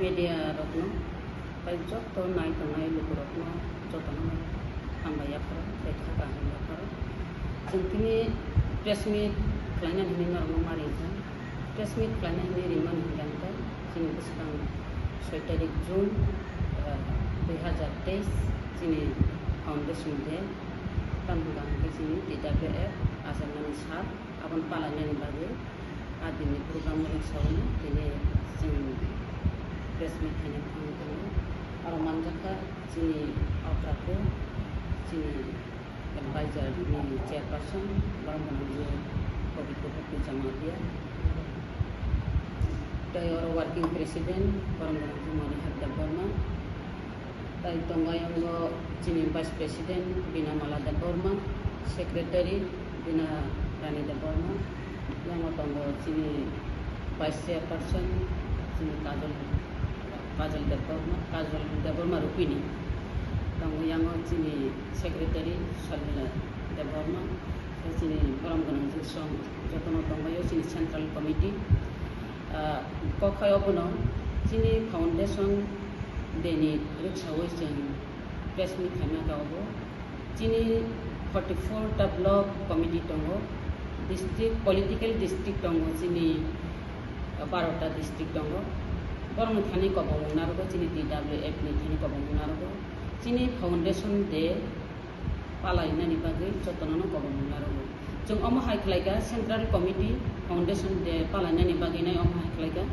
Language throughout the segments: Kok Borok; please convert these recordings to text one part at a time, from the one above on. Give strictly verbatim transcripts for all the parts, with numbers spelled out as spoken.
Media rokno, bai joto nai tongnai lukurokno jotono hambai yapharo, tei kha kaham yapharo. Chwng tini press meet khlaina hinwi norokno ma rijak. Press meet khlaina hinwi rimani hwnkhe chini bwskang soi tarik June, eh, dui hazar teis chini foundation day. Tamo hwnkha hwnkhe chini T W F achaimani sal. Aboni palainani bagwi a dini program rwksaui tini chwng press meet khaina thangwi tongo. Aro manjakha chini okra khe chini advisor ni chairperson borok gwnang je Pabitra Bhakti Jamatia. Tei oro working president borok gwnang je Manihar Debbarma. Tai tongo ayang o chini Vice President Bina Mala Debbarma, Secretary Bina Rani Debbarma, yang o tongo chini Vice Chairperson chini Kajol, Kajol Debbarma, Kajol Debbarma Rupini. Tongo yang o chini Secretary Sharmila Debbarma, tei chini borom gwnang jwk song jotono tongo chini Central Committee. Ah, kok hai obono chini foundation day ni rwksaui chwng press meet khaima kha obo. Chini forty four ta block committee tongo, district, political district tongo chini, ah, baro ta district tongo. Borokni thani kobongmung narwgo, chini T W F ni thani kobongmung narwgo. Chini foundation day palainani bagwi jotono no kobongmung narwgo. Chwng omo hai khlaikha, Central Committee Foundation Day palainani bagwi nai omo hai khlaikha.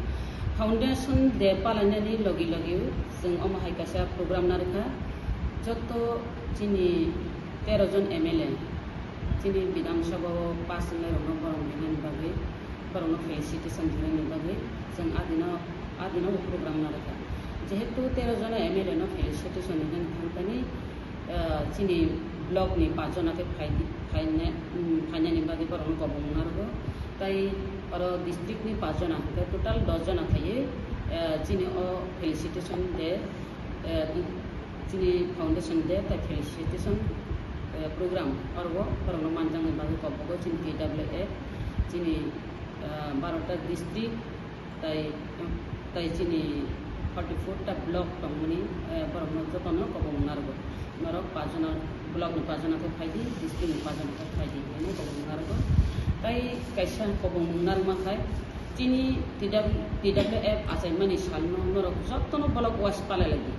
Foundation Day palainani logi logi chwng omo hai kaisa program narwkha. Joto chini tero jon M L A, chini Bidhan Sabha o pass wngnairokno borom rinani bagwi, borokno felicitation rinani bagwi chwng adino, adino bo program narwkha. Jehetu tero jona M L A no felicitation rinani thangtani, ah, chini block ni pachjona khe phai-, phainai, um, phainani bagwi borokno kobongmung narwgo. Tai oro district ni pachjona hwnkhe total dos jona khaiwi, ah, chini o felicitation day, ah, chini foundation day tai felicitation, ah, program oro borokno manjaknai bagwi kobongo chini T W F, chini, ah, baro ta district, Tai, tai chini forty four ta block tongmani, eh, borokno jotono kobongmung narwgo. Norok pachjona, block ni pachjona khe phaidi, district ni pachjona khe phaidi, hwnwi kobongmung narwgo. Tai kaisa kobongmung narwkma khai, chini T W, T W F achaimani salno norok jotono block wise palai laidi.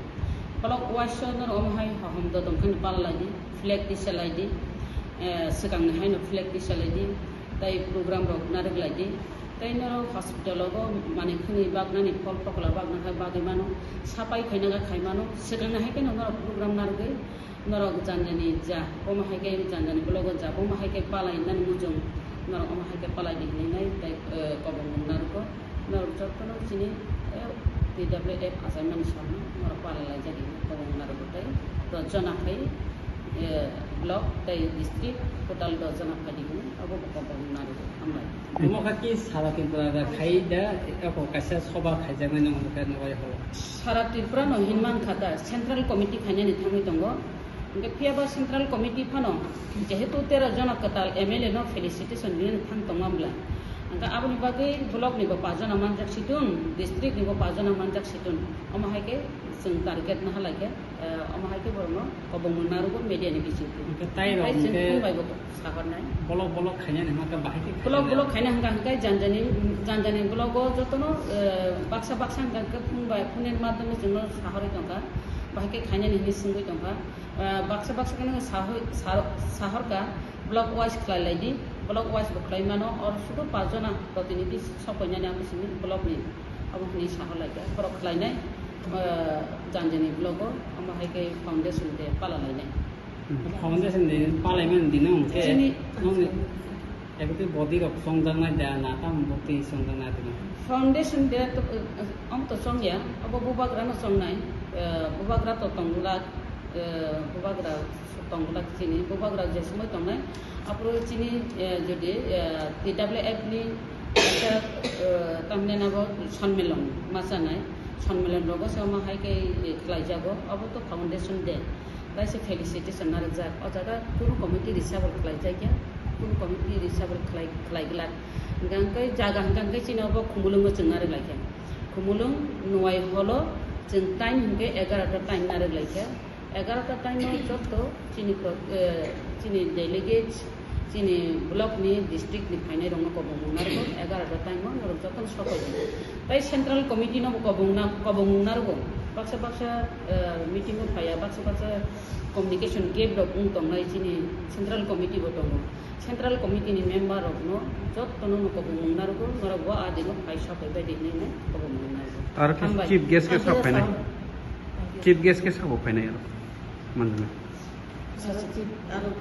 Block wise o norok omo hai hohom dodom khe palai laidi, flag tisa laidi, eh, swkangni haino flag tisa laidi, tai program rok narwk laidi. Tei norok hospital o bo manwi khwnwi baknani, phol pokla bakna khe bagwi mano, sapai khaina khe khai mano, swkangni hai kheno norok program narwgwi norok janjani ja, omo hai khe janjani blogo ja, omo hai khe palai nani muchung, norok omo hai khe palai di hinwi nai tei, eh, kobongmung narwgo. Norok jotono chini, eh, T W F achaimani salno norok palai laijak hinwi kobongmung narwgo tei dos jona khai, eh, block tei district total dos jona phaidi hinwi abo bo kobongmung narwgo. Hambai. Omo kha ki sara Tripura da khai da, eko kaisa soba khaijaknai nang hwnwi kha nokha holo. Sara Tripura no hinman kha da, Central Committee khainani thangwi tongo. Hwnkhe phiya ba Central Committee phano jehetu tero jona kwtal M L A no felicitation rinani thang tongma bwla. Hwnkhe aboni bagwi block ni bo pachjona manjak situn, district ni bo pachjona manjak situn. Omo hai khe chwng target naha lai khe, eh, omo hai khe borokno kobongmung narwgo media ni bisingtwi. Hwnkhe tai rok tei chwng hwnkhe phung bai bo sahornai. Bolok bolok khainani hwnka khe bahai khe khainani. Bolok bolok khaina hwnka hwnkhe janjani, janjani blogo jotono, eh, baksa baksa hwnka hwnkhe phung bai, phone ni madhyome chwngno sahorwi tongkha. Bahai khe khainani hinwi swngwi tongkha. Ah, baksa baksa kheno sahoi-, sa-, sahorkha, block wise khlai laidi, block wise bo khlai mano, or sudu pachjona protinidhi sokoinani ang simi block ni abo hwnwi sahor laikha, borok khlainai, ah, janjani block o, omo hai khe foundation day pala lainai. Foundation day palaimani dino hwnkhe chini nokni Ekti body rok chongjaknai da na, tamo bo twi chongjaknai tini. Foundation day to, eh, omo to chongya, abo bubagra no chongnai, eh, bubagra to tongwlak, eh, bubagra tongwlak chini, bubagra je somoi tongnai, aphuru chini, eh, jodi, eh, T W F ni kaisa, eh, tamni nabo sonmilon ma chanai, sonmilon rogo se omo hai khe, eh, khlaijago, abo to foundation day. Kaisa felicitation narwkjak. O jaga kunu committee reshuffle khlaijakya, kunu committee reshuffle khlai, khlai glak. Hwnkhe jaga hwnkhe chini obo Khumulwngo chwng narwk laikha. Khumulwng Nuai holo chwng time hinkhe egarota time narwk laikha. Egarota time o jotto chini pro-, eh, chini delegates, chini block ni, district ni phainai rokno kobongmung narwgo. Egarota time o norok jotono sokoilainai. Tai central committee no bo kobongna-, kobongmung narwgo. Baksa baksa, eh, meeting o phaiya, baksa baksa communication gap rok wng tongnai, chini central committee bo tongo. Central committee ni member rokno jottono no kobongmung narwgo, norok bo a dino phai sokoibai di hinwi kobongmung narwgo. Aro khe Hambai. Chief guest khe Thank you, sok phainai. Sir. Chief guest khe sabo phainai aro. Manjana. Sir, chief, aro